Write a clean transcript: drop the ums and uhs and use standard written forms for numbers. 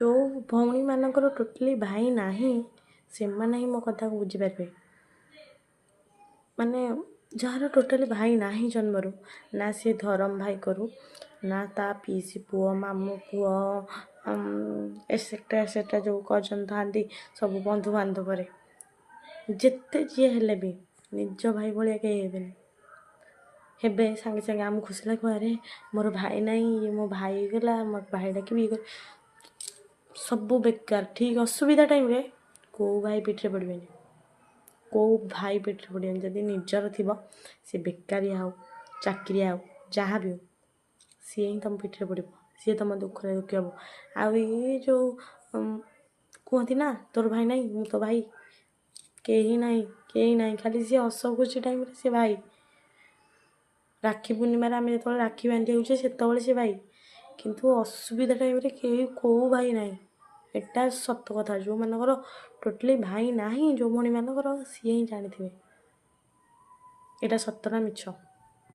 ଯେଉଁ ଭଉଣୀମାନଙ୍କର ଟୋଟାଲି ଭାଇ ନାହିଁ, ସେମାନେ ହିଁ ମୋ କଥାକୁ ବୁଝିପାରିବେ। ମାନେ ଯାହାର ଟୋଟାଲି ଭାଇ ନାହିଁ ଜନ୍ମରୁ, ନା ସିଏ ଧରମ ଭାଇ କରୁ ନା ତା ପିଇସି ପୁଅ, ମାମୁଁ ପୁଅ, ଏଟସେଟ୍ରା ଏଟସେଟ୍ରା, ଯେଉଁ କଜନ୍ ଥାଆନ୍ତି ସବୁ ବନ୍ଧୁବାନ୍ଧବରେ, ଯେତେ ଯିଏ ହେଲେ ବି ନିଜ ଭାଇ ଭଳିଆ କେହି ହେବେନି। ହେବେ ସାଙ୍ଗେ ସାଙ୍ଗେ ଆମକୁ ଖୁସି ଲାଗିବ, ଆରେ ମୋର ଭାଇ ନାହିଁ, ଇଏ ମୋ ଭାଇ ହେଇଗଲା, ମୋ ଭାଇ ଡାକିବି, ଇଏ ସବୁ ବେକାର। ଠିକ୍ ଅସୁବିଧା ଟାଇମ୍ରେ କେଉଁ ଭାଇ ପିଠିରେ ପଡ଼ିବେନି, କେଉଁ ଭାଇ ପିଠିରେ ପଡ଼ିବେନି। ଯଦି ନିଜର ଥିବ, ସେ ବେକାରିଆ ହଉ, ଚାକିରିଆ ହଉ, ଯାହା ବି ହଉ, ସିଏ ହିଁ ତୁମ ପିଠିରେ ପଡ଼ିବ, ସିଏ ତୁମ ଦୁଃଖରେ ଦୁଃଖୀ ହେବ। ଆଉ ଏଇ ଯେଉଁ କୁହନ୍ତି ନା, ତୋର ଭାଇ ନାହିଁ, ମୁଁ ତୋ ଭାଇ, କେହି ନାହିଁ, କେହି ନାହିଁ। ଖାଲି ସିଏ ହସ ଖୁସି ଟାଇମ୍ରେ ସେ ଭାଇ। ରାକ୍ଷୀ ପୂର୍ଣ୍ଣିମାରେ ଆମେ ଯେତେବେଳେ ରାକ୍ଷୀ ବାନ୍ଧି ହେଉଛେ, ସେତେବେଳେ ସେ ଭାଇ। କିନ୍ତୁ ଅସୁବିଧା ଟାଇମ୍ରେ କେହି କେଉଁ ଭାଇ ନାହିଁ। ଏଟା ସତ କଥା। ଯେଉଁମାନଙ୍କର ଟୋଟାଲି ଭାଇ ନାହିଁ, ଯେଉଁ ଭଉଣୀମାନଙ୍କର, ସିଏ ହିଁ ଜାଣିଥିବେ ଏଇଟା ସତ ନା ମିଛ।